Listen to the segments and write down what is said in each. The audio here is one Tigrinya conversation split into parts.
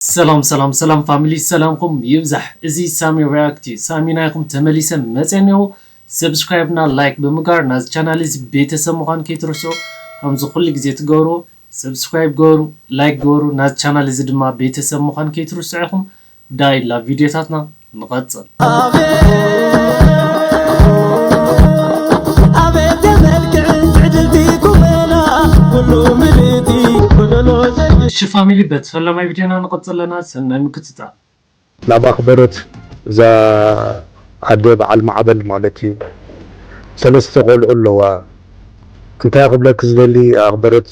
ሰላም ሰላም ሰላም ፋሚሊ፣ ሰላምኩም ይብዛሕ። እዚ ሳሚ ሪያክት እዩ። ሳሚ ናይኩም ተመሊሰ መጸ እኒሆ። ሰብስክራይብ እና ላይክ ብምግባር ናዚ ቻናል እዚ ቤተሰብ ምዃን ከይትርስዑ። ከምዚ ኩሉ ግዜ ትገብሩ፣ ሰብስክራይብ ገበሩ፣ ላይክ ገበሩ፣ ናዚ ቻናል እዚ ድማ ቤተሰብ ምዃን ከይትርስዑ ኢኹም። ዳይ ላብ ቪድዮታትና ንቐጽል። ኣቤት የመልክዕ ትዕድልቲ ቁመና፣ ኩሉ ምልእቲ ጎደሎ ዘይ- እሺ ፋሚሊ፣ በቲ ፈለማይ ቪድዮና ንቐጽል ኣለና። ሰናይ ምክትታል። ናብ ኣኽበረት እዛ ኣደ በዓል ማዕበል ማለት እዩ። ሰለስተ ቆልዑ ኣለዋ። እንታይ ክብለኪ ዝደሊ ኣኽበረት፣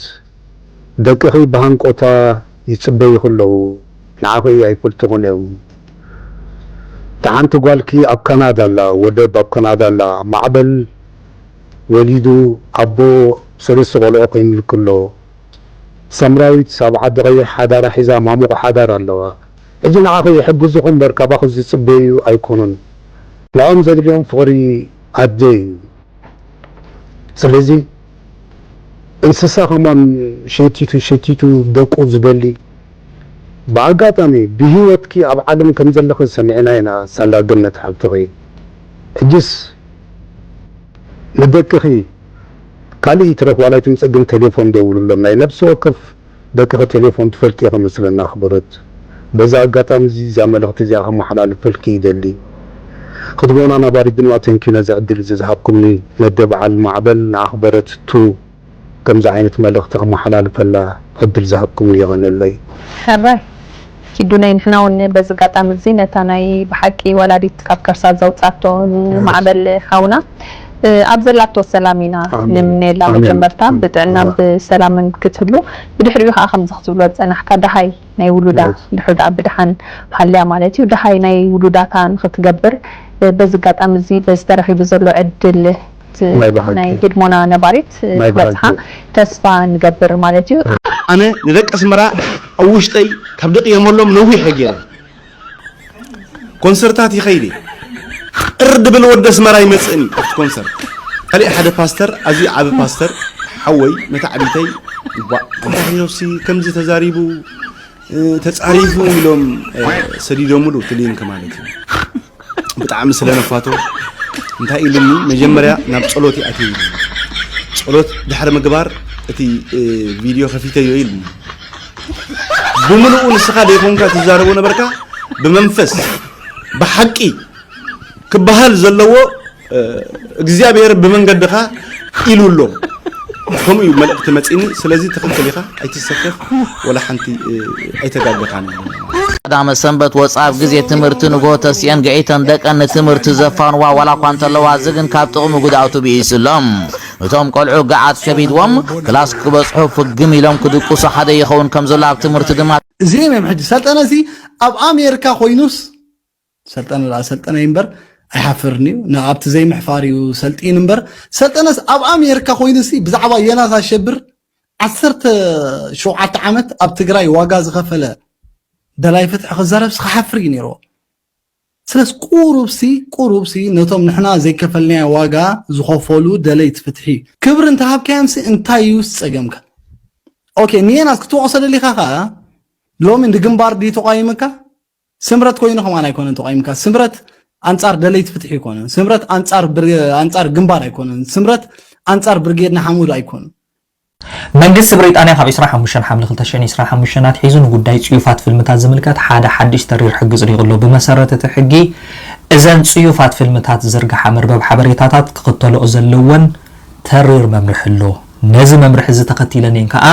ደቅኺ ብሃንቆታ ይጽበዩኺ ኣለዉ። ንዓኺ ኣይፈልጥኹን እዮም። እታ ሓንቲ ጓልኪ ኣብ ካናዳ ኣላ፣ ወደብ ኣብ ካናዳ ኣላ። ማዕበል ወሊዱ ኣቦ ሰለስተ ቆልዑ ኮይኑልኪ ኣሎ። ሳምራዊት ኣብ ዓዲ ቀይሕ ሓዳራ ሒዛ ማሙቕ ሓዳር ኣለዋ። ሕጂ ንዓኺ ይሕግዙኺ እምበር ካባኺ ዝጽበዩ ኣይኮኑን። ንዕኦም ዘድልዮም ፍቕሪ ኣደ እዩ። ስለዚ እንስሳ ከማን ሸቲቱ ሸቲቱ ደቁ ዝበሊ ብኣጋጣሚ ብህይወትኪ ኣብ ዓለም ከም ዘለኺ ሰሚዕና ኢና። ሳላ ገነት ሓብትኺ ሕጅስ ንደቅኺ ካልእ ይትረፍ ዋላ ይትምጸ ግን ቴሌፎን ደውልሎም። ናይ ነብሲ ወከፍ ደቅኺ ቴሌፎን ትፈልጢ ኢኺ መስለና ኣኽበረት። በዚ ኣጋጣሚ እዚ እዛ መልእኽቲ እዚኣ ከመሓላልፈልኪ ይደሊ። ክትቦና ነባሪት ድማ ተንኪዩ ነዚ ዕድል እዚ ዝሃብኩምኒ ነደ በዓል ማዕበል ንኣኽበረት ቱ ከምዚ ዓይነት መልእኽቲ ከመሓላልፈላ ዕድል ዝሃብኩምኒ የቐንየለይ። ሕራይ ኪዱነይ፣ ንሕና እውን በዚ ኣጋጣሚ እዚ ነታ ናይ ብሓቂ ወላዲት ካብ ከርሳ ዘውጻቶ ንማዕበል ሓውና ኣብ ዘላቶ ሰላም ኢና ንምነየላ። መጀመርታ ብጥዕናን ብሰላምን ክትህሉ፣ ብድሕሪኡ ከዓ ከምዚ ክትብሎ ዝጸናሕካ ደሃይ ናይ ውሉዳ ድሕሪ ደኣ ብድሓን ሃልያ ማለት እዩ። ደሃይ ናይ ውሉዳታ ንክትገብር በዚ ኣጋጣሚ እዚ በዚ ተረኺቡ ዘሎ ዕድል ናይ ህድሞና ነባሪት ክበጽሓ ተስፋ ንገብር ማለት እዩ። ኣነ ንደቂ ኣስመራ ኣብ ውሽጠይ ካብ ደቂየመሎም ነዊሕ ገይረ ኮንሰርታት ይኸይድ እየ። ቅር ድብል ወዲ ኣስመራ ይመጽእን ኣብቲ ኮንሰርት። ካሊእ ሓደ ፓስተር፣ ኣዝዩ ዓቢ ፓስተር ሓወይ፣ መታዕቢተይ፣ ጓዕ፣ ኣንታ ሄኖክሲ ከምዚ ተዛሪቡ፣ እ፣ ተጻሪፉ ኢሎም፣ እ፣ ሰዲዶምሉ እቲ ሊንክ ማለት እዩ። ብጣዕሚ ስለ ነፋቶ እንታይ ኢሉኒ፣ መጀመርያ ናብ ጸሎት ይኣትዩ ኢሉኒ። ጸሎት ድሕሪ ምግባር እቲ፣ እ፣ ቪድዮ ከፊተዮ ኢሉኒ። ብምልኡ ንስኻ ዘይኮንካ ትዛረቦ ነበርካ፣ ብመንፈስ ብሓቂ ክበሃል ዘለዎ እግዚኣብሔር ብመንገድኻ ኢሉ ኣሎ። ከምኡ እዩ መልእኽቲ መጺኒ። ስለዚ ትኽክል ኢኻ፣ ኣይትሰከፍ፣ ወላ ሓንቲ ኣይተጋገኻን። ቀዳመ ሰንበት ወፃ ኣብ ግዜ ትምህርቲ ንግሆ ተሲአን ገዒተን ደቀን ንትምህርቲ ዘፋንዋ ዋላ እኳ እንተለዋ እዚ ግን ካብ ጥቕሚ ጉድኣቱ ብኢሱ ኣሎ። እቶም ቆልዑ ገዓት ከቢድዎም ክላስ ክበፅሑ ፍግም ኢሎም ክድቅሱ ሓደ ይኸውን ከም ዘሎ ኣብ ትምህርቲ ድማ እዚኦም እዮም ሕጂ ሰልጠነ እዚ ኣብ ኣሜሪካ ኮይኑስ ሰልጠነ ደኣ ሰልጠነ እዩ እምበር ኣይሓፍርን እዩ። ንኣብቲ ዘይምሕፋር እዩ ሰልጢኑ እምበር ሰልጠነስ ኣብ ኣሜሪካ ኮይኑሲ ብዛዕባ ዮናስ ኣሸብር ዓሰርተ ሸውዓተ ዓመት ኣብ ትግራይ ዋጋ ዝኸፈለ ደላይ ፍትሒ ክዛረብስ ክሓፍር እዩ ነይርዎ። ስለስ ቁሩብሲ ቁሩብሲ ነቶም ንሕና ዘይከፈልናዮ ዋጋ ዝኸፈሉ ደለይቲ ፍትሒ ክብሪ እንተሃብካዮምሲ እንታይ እዩስ ጸገምካ? ኦኬ ንየናስ ክትወቕሶ ደሊኻ ኸኣ ሎሚ ንግንባር ድዩ ተቋይምካ? ስምረት ኮይኑ ከማን ኣይኮነን ተቋይምካ። ስምረት ኣንጻር ደለይቲ ፍትሒ ኣይኮነን። ስምረት ኣንጻር ኣንጻር ግንባር ኣይኮነን። ስምረት ኣንጻር ብርጌድ ንሓመዱ ኣይኮነን። መንግስቲ ብሪጣንያ ካብ ዕስራን ሓሙሽተን ሓምለ ክልተ ሽሕን ዕስራን ሓሙሽተን ኣትሒዙ ንጉዳይ ጽዩፋት ፊልምታት ዝምልከት ሓደ ሓድሽ ተሪር ሕጊ ጽዲቑ ኣሎ። ብመሰረት እቲ ሕጊ እዘን ጽዩፋት ፊልምታት ዝዝርግሓ መርበብ ሓበሬታታት ክኽተልኦ ዘለወን ተሪር መምርሒ ኣሎ። ነዚ መምርሒ እዚ ተኸቲለን እየን ከኣ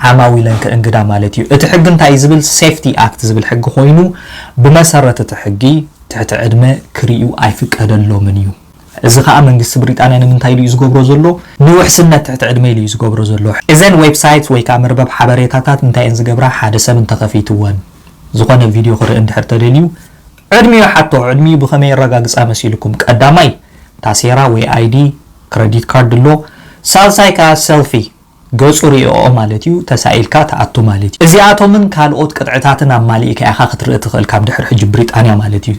ዓማዊለን ክእንግዳ ማለት እዩ። እቲ ሕጊ እንታይ እዩ ዝብል? ሴፍቲ ኣክት ዝብል ሕጊ ኮይኑ ብመሰረት እቲ ሕጊ ትሕቲ ዕድመ ክርእዩ ኣይፍቀደሎምን እዩ። እዚ ከኣ መንግስቲ ብሪጣንያ ንምንታይ ኢሉ እዩ ዝገብሮ ዘሎ? ንውሕስነት ትሕቲ ዕድመ ኢሉ እዩ ዝገብሮ ዘሎ። እዘን ዌብሳይት ወይ ከኣ መርበብ ሓበሬታታት እንታይ እየን ዝገብራ? ሓደ ሰብ እንተኸፊትወን ዝኾነ ቪድዮ ክርኢ እንድሕር ተደልዩ ዕድሚኡ ሓቶ። ዕድሚኡ ብኸመይ የረጋግጻ መሲልኩም? ቀዳማይ ታሴራ ወይ ኣይዲ፣ ክረዲት ካርድ ኣሎ። ሳልሳይ ከኣ ሰልፊ ገጹ ሪኦኦ ማለት እዩ፣ ተሳኢልካ ትኣቱ ማለት እዩ። እዚኣቶምን ካልኦት ቅጥዕታትን ኣማሊእካ ኢኻ ክትርኢ ትኽእል ካብ ድሕሪ ሕጂ ብሪጣንያ ማለት እዩ።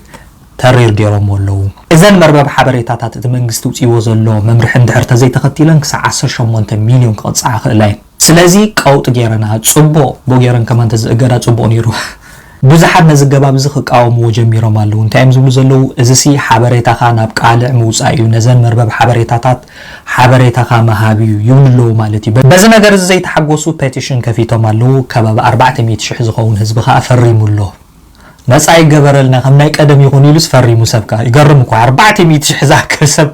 ተሪር ገይሮምዎ ኣለዉ። እዘን መርበብ ሓበሬታታት እቲ መንግስቲ ውፅይዎ ዘሎ መምርሒ እንድሕር ተዘይተኸቲለን ክሳዕ ዓሰርተ ሸሞንተ ሚልዮን ክቕፅዓ ይኽእላ እየን። ስለዚ ቀውጢ ገይረና ፅቡቕ ቦ ገይረን ከማን ተዝእገዳ ፅቡቕ ነይሩ። ብዙሓት ነዚ ኣገባብ እዚ ክቃወምዎ ጀሚሮም ኣለዉ። እንታይ እዮም ዝብሉ ዘለዉ? እዚሲ ሓበሬታኻ ናብ ቃልዕ ምውጻእ እዩ፣ ነዘን መርበብ ሓበሬታታት ሓበሬታኻ ምሃብ እዩ ይብሉ ኣለዉ ማለት እዩ። በዚ ነገር እዚ ዘይተሓጎሱ ፔቲሽን ከፊቶም ኣለዉ። ከባቢ ኣርባዕተ ሚእቲ ሽሕ ዝኸውን ህዝቢ ከኣ ፈሪሙ ኣሎ። ነጻ ይገበረልና፣ ከም ናይ ቀደም ይኹን ኢሉስ ፈሪሙ ሰብ ከኣ። ይገርም እኮ፣ ኣርባዕተ ሚእቲ ሽሕ ዝኣክል ሰብ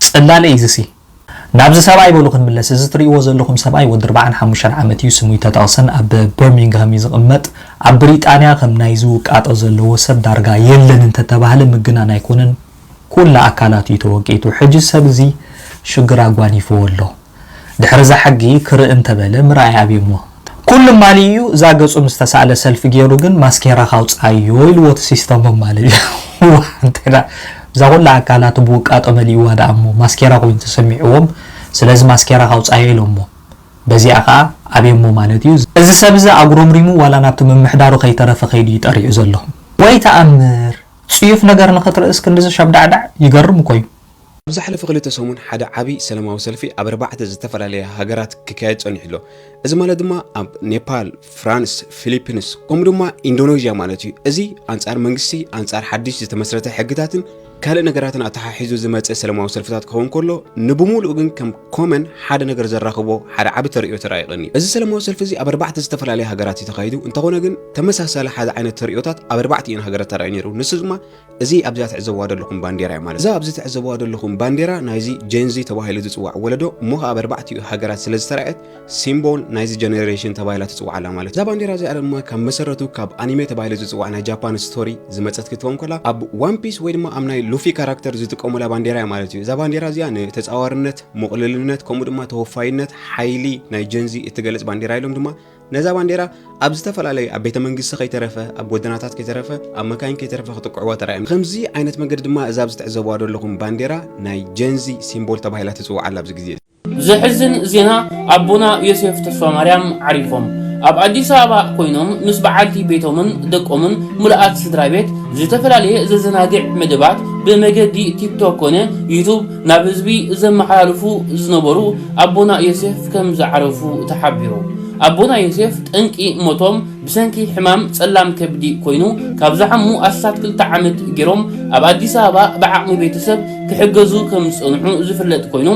ጽላለ እዩ እዚሲ። ናብዚ ሰብኣይ በሉ ክንምለስ። እዚ ትርእይዎ ዘለኹም ሰብኣይ ወዲ ኣርባዓን ሓሙሽተን ዓመት እዩ። ስሙ ይተጠቕሰን ኣብ በርሚንግሃም እዩ ዝቕመጥ። ኣብ ብሪጣንያ ከም ናይዚ ውቃጦ ዘለዎ ሰብ ዳርጋ የለን እንተተባህለ ምግናን ኣይኮነን። ኩላ ኣካላቱ እዩ ተወቂጡ። ሕጂ ሰብ እዚ ሽግር ኣጓኒፍዎ ኣሎ። ድሕሪ እዛ ሕጊ ክርኢ እንተበለ ምርኣይ ኣብዩሞ። ኩሉ ማሊ እዩ። እዛ ገጹ ምስ ተሳእለ ሰልፊ ገይሩ ግን ማስኬራ ካውጻዮ ኢልዎ እቲ ሲስተሞም ማለት እዩ። እዋ፣ እንታይ ዳ-፣ እዛ ኩላ ኣካላቱ ብውቃጦ መሊእዋ ደኣ እሞ ማስኬራ ኮይኑ ተሰሚዕዎም። ስለዚ ማስኬራ ካውጻዮ ኢሎሞ። በዚኣ ከኣ ኣብዮሞ ማለት እዩ። እዚ ሰብ እዚ ኣጉረምሪሙ ዋላ ናብቲ ምምሕዳሩ ከይተረፈ ከይዱ እዩ ጠሪዑ ዘሎ። ወይ ተኣምር! ጽዩፍ ነገር ንኽትርእስ ክንድዚ ሸብዳዕዳዕ ይገርም እኮ እዩ። ኣብ ዝሓለፈ ክልተ ሰሙን ሓደ ዓቢ ሰላማዊ ሰልፊ ኣብ ኣርባዕተ ዝተፈላለያ ሃገራት ክካየድ ጸኒሑ ኣሎ። እዚ ማለት ድማ ኣብ ኔፓል፣ ፍራንስ፣ ፊሊፒንስ፣ ከምኡ ድማ ኢንዶኔዥያ ማለት እዩ። እዚ ኣንጻር መንግስቲ፣ ኣንጻር ሓድሽ ዝተመስረተ ሕግታትን ካልእ ነገራትን ኣተሓሒዙ ዝመጸ ሰላማዊ ሰልፍታት ክኸውን ከሎ፣ ንብምሉኡ ግን ከም ኮመን ሓደ ነገር ዘራኽቦ ሓደ ዓቢ ተርእዮ ተራእዩ ቀንዩ። እዚ ሰላማዊ ሰልፊ እዚ ኣብ ኣርባዕተ ዝተፈላለያ ሃገራት እዩ ተኻይዱ። እንተኾነ ግን ተመሳሳሊ ሓደ ዓይነት ተርእዮታት ኣብ ኣርባዕቲኤን ሃገራት ተራእዩ ነይሩ። ንሱ ድማ እዚ ኣብዛ ትዕዘብዋ ዘለኹም ባንዴራ እያ ማለት። እዛ ኣብዚ ትዕዘብዋ ዘለኹም ባንዴራ ናይዚ ጀንዚ ተባሂሉ ዝጽዋዕ ወለዶ እሞ ኸኣ ኣብ ኣርባዕቲኡ ሃገራት ስለ ዝተራእየት ሲምቦል ናይዚ ጀነሬሽን ተባሂላ ትጽዋዕ ኣላ ማለት። እዛ ባንዴራ እዚኣ ድማ ካብ መሰረቱ ካብ ኣኒሜ ተባሂሉ ዝጽዋዕ ናይ ጃፓን ስቶሪ ዝመጸት ክትከውን ከላ ኣብ ዋን ፒስ ወይ ድማ ኣብ ናይ ሉፊ ካራክተር ዝጥቀሙላ ባንዴራ እያ ማለት እዩ። እዛ ባንዴራ እዚኣ ንተጻዋርነት፣ ምቕልልነት ከምኡ ድማ ተወፋይነት ሓይሊ ናይ ጀንዚ እትገልጽ ባንዴራ ኢሎም ድማ ነዛ ባንዴራ ኣብ ዝተፈላለዩ ኣብ ቤተ መንግስቲ ከይተረፈ ኣብ ጎደናታት ከይተረፈ ኣብ መካይን ከይተረፈ ክጥቅዕዋ ተራእዮም። ከምዚ ዓይነት መንገዲ ድማ እዛ ኣብዚ ትዕዘብዋ ዘለኹም ባንዴራ ናይ ጀንዚ ሲምቦል ተባሂላ ትጽዋዕ ኣላ ኣብዚ ግዜ። ዘሕዝን ዜና፣ ኣቦና ዮሴፍ ተስፋማርያም ዓሪፎም። ኣብ ኣዲስ ኣበባ ኮይኖም ምስ በዓልቲ ቤቶምን ደቆምን ምሉኣት ስድራ ቤት ዝተፈላለየ ዘዘናግዕ መደባት ብመገዲ ቲክቶክ ኮነ ዩቱብ ናብ ህዝቢ ዘመሓላልፉ ዝነበሩ ኣቦና ዮሴፍ ከም ዝዓረፉ ተሓቢሩ። ኣቦና ዮሴፍ ጠንቂ ሞቶም ብሰንኪ ሕማም ጸላም ከብዲ ኮይኑ ካብ ዝሓሙ ኣስታት ክልተ ዓመት ገይሮም ኣብ ኣዲስ ኣበባ ብዓቕሚ ቤተሰብ ክሕገዙ ከም ዝጸንሑ ዝፍለጥ ኮይኑ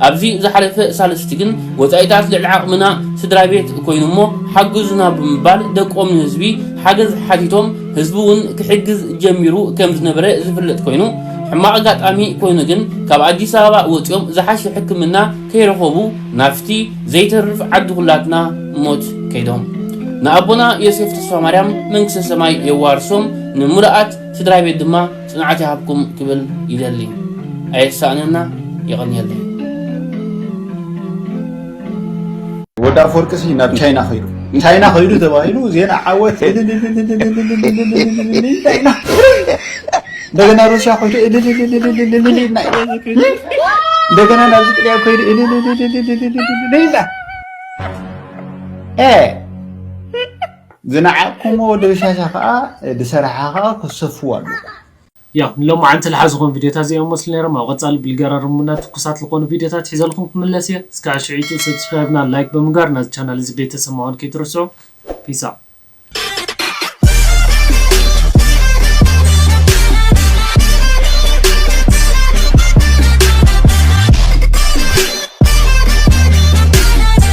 ኣብዚ ዝሓለፈ ሳልስቲ ግን ወጻኢታት ልዕሊ ዓቕምና ስድራ ቤት ኮይኑ እሞ ሓግዙና ብምባል ደቆም ንህዝቢ ሓገዝ ሓቲቶም ህዝቢ እውን ክሕግዝ ጀሚሩ ከም ዝነበረ ዝፍለጥ ኮይኑ ሕማቕ ኣጋጣሚ ኮይኑ ግን ካብ ኣዲስ ኣበባ ወጺኦም ዝሓሸ ሕክምና ከይረኸቡ ናብቲ ዘይተርፍ ዓዲ ኩላትና ሞት ከይዶም። ንኣቦና ዮሴፍ ተስፋማርያም መንግስተ ሰማይ የዋርሶም፣ ንምሉኣት ስድራ ቤት ድማ ጽንዓት ይሃብኩም ክብል ይደሊ። ኣየሳእነና። የቐንየለይ። ወዲ ኣፈወርቂ ሲ ናብ ቻይና ከይዱ ቻይና ከይዱ ተባሂሉ ዜና ዓወት ቻይና እንደገና ሩስያ ከይዱ እንደገና ናብዚ ጥልያን ከይዱ ኢልና ዝነዓቅኩሞ ወዲ በሻሻ ከዓ ዝሰራሓ ከዓ ክሰፍዎ ኣለዎ። ያው ንሎማዓንቲ ዝሓዝኹም ቪድዮታት እዚኦም መስሉ ነይሮም። ኣብ ቀፃሊ ብልገራርሙና ትኩሳት ዝኾኑ ቪድዮታት ሒዘልኩም ክምለስ እየ። እስካዕ ሽዒቱ ሰብስክራይብና ላይክ ብምግባር ናዚ ቻናል እዚ ቤተሰብ ምዃን ከይትረስዑ። ፒስ ኣውት።